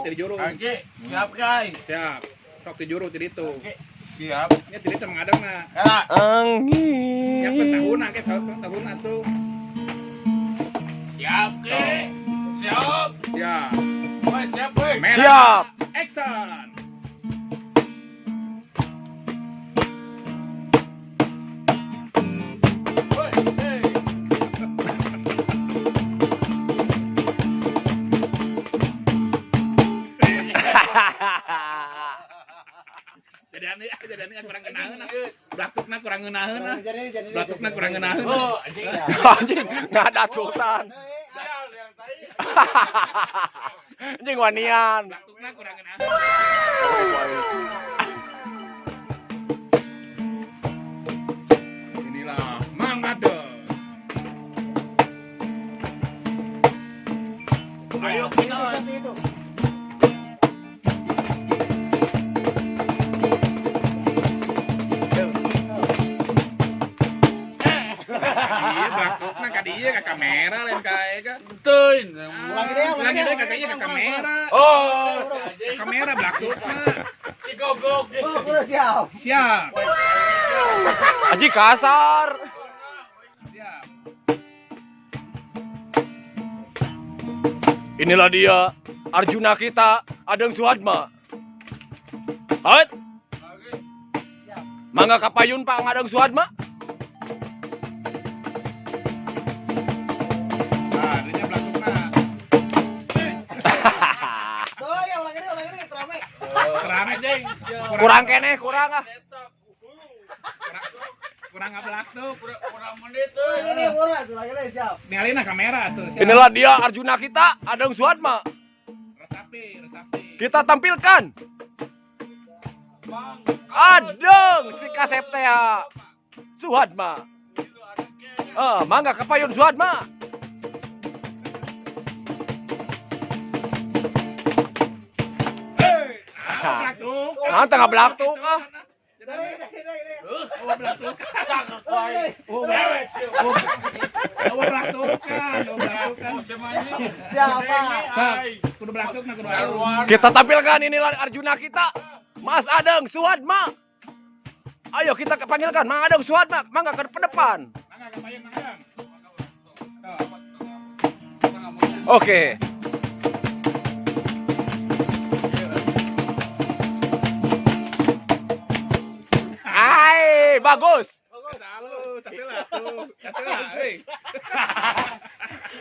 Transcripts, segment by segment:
ti juru. Oke, siap guys. Siap. Sok ti juru ti ditu. Oke, siap. Nya ti ditu Mang Adeng na. Ya. Angin. Siap tahun ke saut tahun atuh. Siap, ke. Siap. Siap. Woi, siap, woi. Merah. Siap. Action. Woi, hey. Jadi aneh kurang ngeunaheun ah. Blaktukna kurang ngeunaheun ah. Blaktukna kurang ngeunaheun. Oh, anjing. Anjing, nggak ada sultan. Sial, yang tadi. Anjing wanian. Blaktukna kurang ngeunaheun. Inilah Mang Adeng. Ayo kita. Iya, blaktukna ka dieu ka kamera lain ka ka. Betul. Ulangi deh, ulangi deh ka ka kamera. Oh, si Ka anjing. kamera blaktukna. Si goblok. Siap. Siap. Anjing kasar. Siap. Inilah dia Arjuna kita, Adeng Suadma. Hait. Mangga kapayun Pak Adeng Suadma. Nah, dinya blaktukna. Oh ya, ulang ini, terame. Kurang Anjing. Kurang keneh, kurang ah. Kurang ngablaktuk. Kurang kurang menit tuh. Ulang ini, ulang, ulang ini, siap. Ningalina kamera tuh. Siap. Inilah dia Arjuna kita, Adeng Suadma. Resapi, resapi. Kita tampilkan Bang. Adeng si kasep teh Suadma. Eh, mangga kapayun Suadma. Ah, blaktuk. Nah, tengah blaktuk ah. Ini, ini, ini. Oh, blaktuk. Oh, Oh, oh, blaktukan, oh, blaktukan. Siapa? Sok, kudu blaktukna kudu alus. Kita tampilkan inilah Arjuna kita, Mas Adeng Suadma. Ayo kita panggilkan Mang Adeng Suadma, mangga ke depan. Mangga kapayun Mang Adeng. Sok. Oke. Hai, bagus. Alus, casela tuh, casela, euy.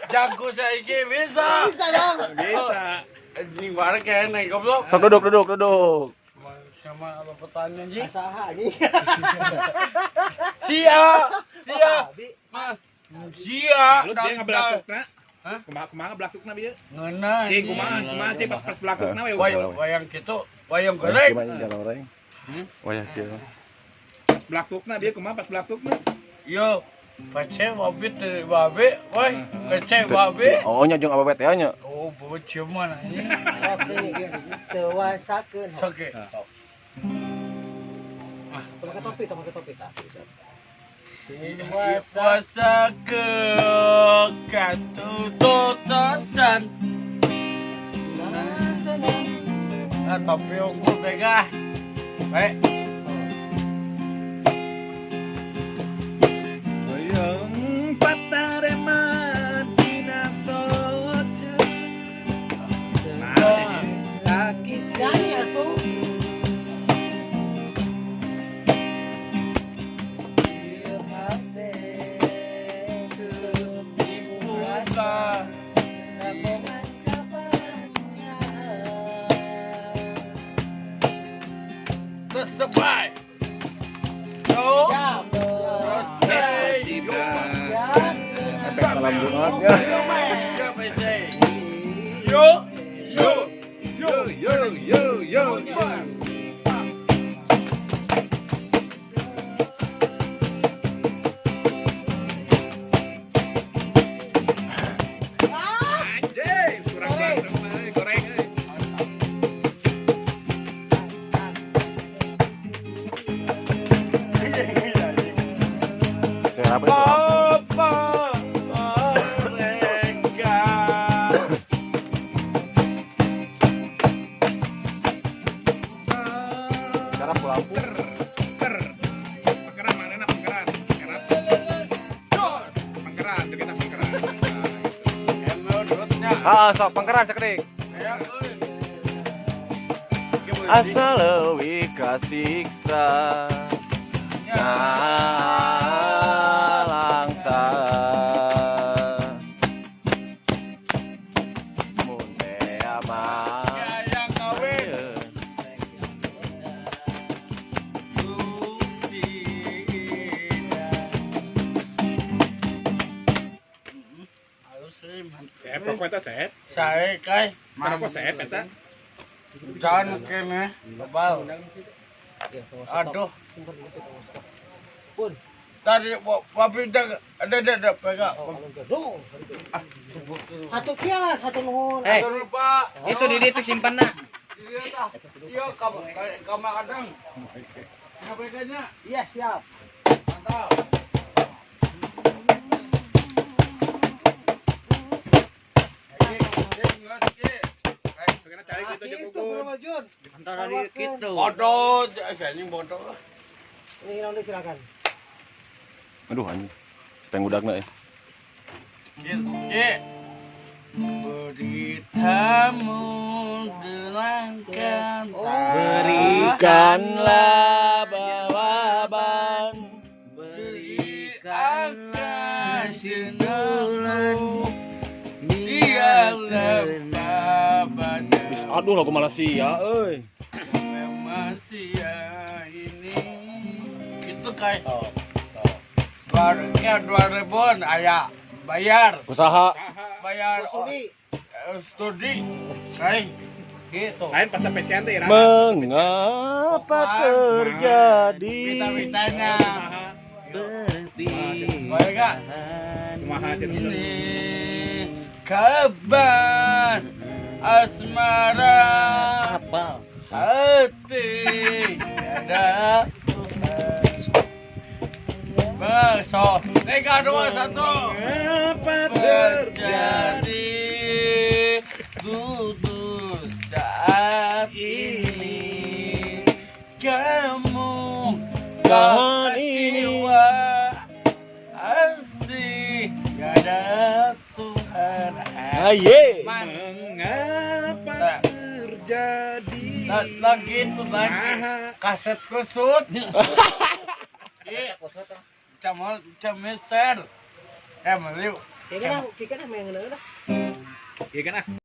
Jago saiki bisa. Bisa dong. Bisa. Anjing bareng kene goblok. Sok duduk, duduk, duduk. Sama apa pertanyaan anjing? Saha anjing. Sia, sia. Mah. Sia. Halus dia ngablaktukna. Hah? Kumaha kumaha ngablaktukna bieu? Ngeuna. Cing kumaha kumaha cing pas pas blaktukna we. Wayang wayang kitu, wayang goreng. Orang? Wayang kieu. Pas blaktukna bieu kumaha pas blaktukna? Yo, pace babe teu babe, woi, pace babe. Oh, nya jeung awewe teh nya. Oh, babe ciuman anjing. Oke, tewasakeun. Sok ge. Tong pakai topi, tong pakai topi tah. Puasa ke katutotosan. Ah, topi unggul teh. Baik. Hoyong patareman dina soca. Nah, Sakit nyanyi atuh. Puasa. Tersebai. Yo. Siap. Terus. Efek malam Jumatnya. Yo. Yo. Yo yo yo yo yo. Anjing, kurang banget goreng euy. Siapa itu? Papa mereka. Ditangkap ku lampu. Ser. Pangkeran mana pangkeran? Pangkeran. Pangkeran, cerita pangkeran. Nah, gitu. Ah, sok pangkeran sakedik. Asa leuwih kasiksa nalangsa mun teh mah Yang kawin. Sep, rokok eta sep. Saya kai. Rokok sep eta. Jangan kene bebal. Aduh. Pun. Tadi papi dah ada pegang. Hatur kieu lah, hatur nuhun. Eh. Aduh lupa. Itu di itu simpan nak. Iya tah. Iya kamar kadang. KPK-nya Iya, siap. mantap. Pengen cari gitu aja Itu gugun. Bro Jun. Antara di gitu. Bodoh, anjing bodoh. Ini nanti silakan. Aduh anjing. Siapa yang udakna ya? Ye. Beritamu dengan Berikanlah bawaban Berikanlah sinarmu Dia lepas Bis aduh lagu Malaysia euy. Malaysia ini itu kayak kayak 2000 ayah bayar Usaha bayar Studi. studi kayak gitu Lain pas PCN teh iraha. mengapa terjadi minta-mintanya Kumaha boleh gak kumaha cenah. ini kabar asmara Apal. hati ada Tuhan. Besok 3, 2, 1 Mengapa terjadi putus saat ini kamu Tahan ini. kecewa asih gak ada Tuhan. Aye. Mengapa terjadi? Lagi itu lagi kaset kusut. Iya. Camol cameser. Eh, meliu. Kayaknya, kayaknya main ngeuneuh lah. Iya kan ah.